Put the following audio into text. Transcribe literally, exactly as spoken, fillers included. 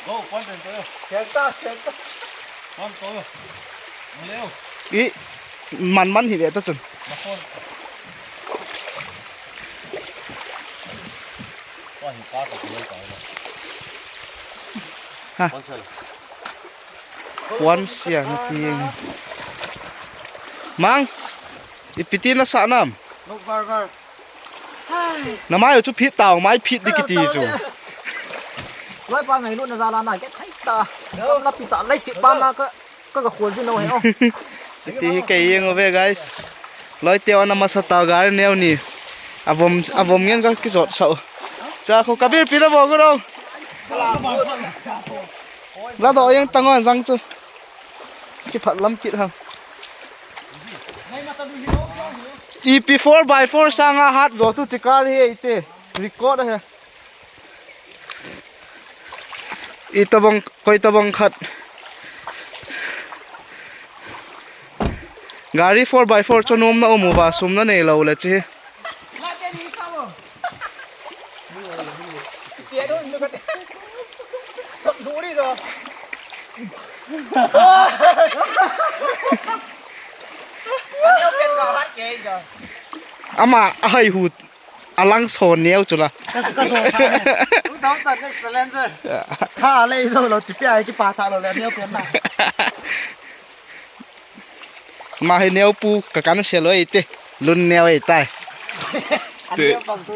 Go, pon ten to. Siang ta, siang ta. Pon to. Maleo. I man man hi ve ta chun. Nakon. Pon hi pa ka ko ka. Ha. Pon sel. Pon siang ti. Mang. Ipi ti na sa nam. Nok var var. Na mai chu phit tau, mai phit di kiti chu. Loi pa ngai lut na za la na ke thai ta. Kam la pi ta lai si pa ma ka ka ka khol ji no he o. Ti hi ke yeng ove guys. Loi te ona masa ta gar neu ni. Avom avom ngen ka ki jot sau. Cha ko kabir pi la bo ko ro. La do yeng tangon jang chu. Ki phat lam kit hang. Ipi four by four sanga hat zo chu chikar hi eite. Record he. I tabang, koi tabang khat. Gari four by four chu nom na um u ba sum na nei lo le chi. Ama a hai hu a lang so neu chu la. Ka ka so ta. U dau ta next challenger. Kha le zo lo chi pia ki pa sa lo le neu pen na. Ma hi neu pu ka kan se lo ite. Lun neu ei tai. An neu pang tu.